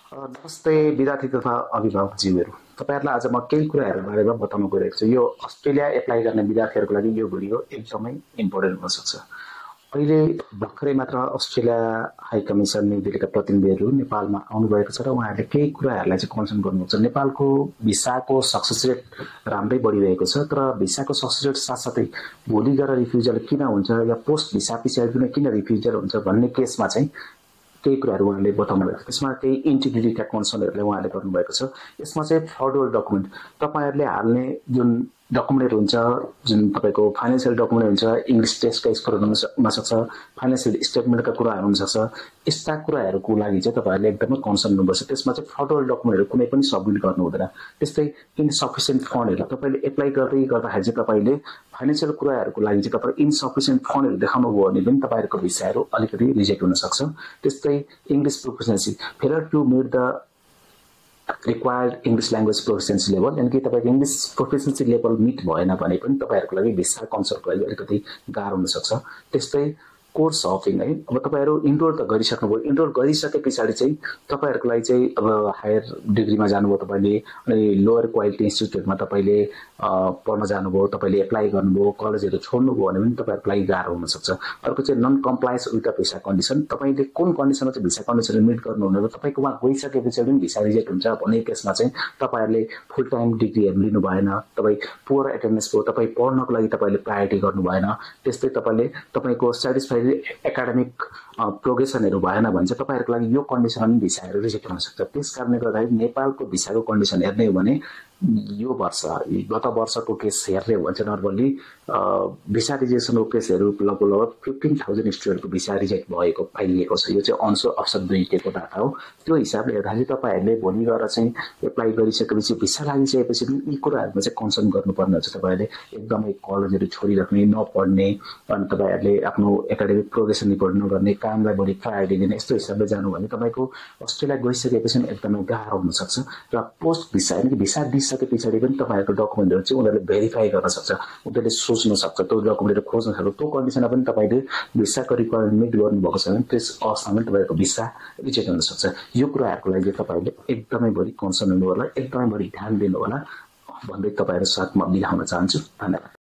नमस्ते विद्यार्थी तथा अभिभावकज्यूहरू, तपाईहरुलाई आज म केही कुराहरु बारेमा बताउन गइरहेको छु। यो अस्ट्रेलिया एप्लाई गर्ने विद्यार्थीहरुको लागि यो भिडियो एकदमै इम्पोर्टेन्ट हुन सक्छ। अहिले भर्खरै मात्र अस्ट्रेलिया हाई कमिसन न्यू दिल्लीका प्रतिनिधिहरु नेपालमा आउनु भएको छ र उहाँहरूले केही कुराहरुलाई चाहिँ कन्सर्न गर्नुहुन्छ। नेपालको भिसाको सक्सेस रेट राम्रै बढिरहेको छ, तर भिसाको सक्सेस रेट साथसाथै भोलि गएर रिफ्युजल किन हुन्छ या पोस्ट भिसा पछाडि किन रिफ्युजल हुन्छ भन्ने केसमा चाहिँ केही कुराहरु उहाँले बताउनु भएको छ। त्यसमा केही इन्टिग्रिटीका कन्सर्नहरुले उहाँले गर्नुभएको छ। यसमा चाहिँ फ्रडुअल डकुमेन्ट तपाईहरुले हाल्ने जुन डकुमेन्टहरु हुन्छ, जुन तपाईको फाइनान्शियल डकुमेन्ट हुन्छ, इंग्लिश टेस्टका स्कोरहरु हुन सक्छ, फाइनान्शियल स्टेटमेन्टका कुराहरु हुन सक्छ, यस्ता कुराहरुको लागि चाहिँ तपाईहरुले एकदमै कन्सर्न हुनुपर्छ। त्यसमा चाहिँ फ्रडुअल डकुमेन्टहरु कुनै पनि सबमिट गर्नु हुँदैन। त्यस्तै इनसफिसिएन्ट फन्डहरु तपाईले एप्लाई गर्दाखेरि चाहिँ तपाईले फाइनान्शियल कुराहरुको लागि चाहिँ तपाईले इनसफिसिएन्ट फन्डहरु देखाउनु भयो भने पनि तपाईहरुको भिसाहरु अलिकति रिजेक्ट हुन सक्छ। त्यस्तै English proficiency failure to meet the required English language proficiency level, यानी कि तपाईको इंग्लिश प्रोफिसिएन्सी लेभल मिट भएन भने पनि तपाईहरुको लागि भिसा कन्सर्टको लागि अलिकति गाह्रो हुन सक्छ। त्यस्तै कोर्स हपिङ है, अब तपाईहरु इनरोल त गरिसक्नुभयो, इनरोल गरिसके पछाडी चाहिँ तपाईहरुको लागि चाहिँ अब हायर डिग्रीमा जानुभयो तपाईले, अनि लोअर क्वालिटी इन्स्टिट्युटमा तपाईले पढ्न जानुभयो, तपाईले एप्लाई गर्नुभयो, कलेजहरु छोड्नुभयो भने पनि तपाईहरुको लागि गाह्रो हुन सक्छ। अर्को चाहिँ non compliance with the visa condition, तपाईले कुन कन्डिसनमा चाहिँ भिसा कन्डिसन मिट गर्नुहुन्न, तपाईको वहाँ गइसकेपछि पनि भिसा रिजेक्ट हुन्छ भन्ने केसमा चाहिँ तपाईहरुले फुल टाइम डिग्रीहरु लिनु भएन, तपाई पुअर एटेन्डेन्स भयो, तपाई पढ्नको लागि तपाईले प्रायोरिटी गर्नु भएन, त्यस्तै तपाईले तपाईको सेटिस्फाइड एकाडेमिक प्रोग्रेसनहरु भएन भने चाहिँ तपाईहरुको लागि यो कन्डिसनमा पनि भिसाहरु रिजेक्ट हुन सक्छ। त्यसकारणले गर्दाखेरि नेपालको भिसाको कन्डिसन हेर्ने हो भने यो वर्ष गत वर्षको केस हेर्ने हो भने चाहिँ नर्मली भिसा रिजेक्सनको केसहरु लगभग 15,000 स्टुडेन्टको भिसा रिजेक्ट भएको पाइएको छ। यो चाहिँ अनसो अफसर 2 को डाटा हो। त्यो हिसाबले हेर्दाखेरि तपाईहरुले भोलि गएर चाहिँ एप्लाई गरिसकेपछि भिसा लागिसकेपछि पनि यी कुराहरुमा चाहिँ कन्सर्न गर्नुपर्ने हुन्छ। तपाईहरुले एकदमै कलेजहरु छोडिराख्ने, नपढ्ने, अनि तपाईहरुले आफ्नो एकाडेमिक प्रोग्रेसन रिपोर्ट नगर्ने, कामलाई बढी प्रायोरिटी दिने, यस्तो हिसाबले जानु भने तपाईको अस्ट्रेलिया गइसकेपछि एकदमै गाह्रो हुन सक्छ। र पोस्ट भिसा यानी कि भिसा दिइसके पछाडी पनि तपाईहरुको डकुमेन्टहरु चाहिँ उनीहरुले भेरिफाई गर्न सक्छ, उनीहरुले सोच्न सक्छ, त्यो डकुमेन्टहरु खोज्न सक्छ। त्यो कन्डिसनमा पनि तपाईले भिसाको रिक्वायरमेन्ट मिट गर्नुभएको छ भने त्यस अवस्थामा तपाईको भिसा रिजेक्ट हुन सक्छ। यो कुराहरुको लागि तपाईले एकदमै बढी कन्सर्न हुनु होला, एकदमै बढी ध्यान दिनु होला भन्दै तपाईहरु साथमा बिदा हुन चाहन्छु। धन्यवाद।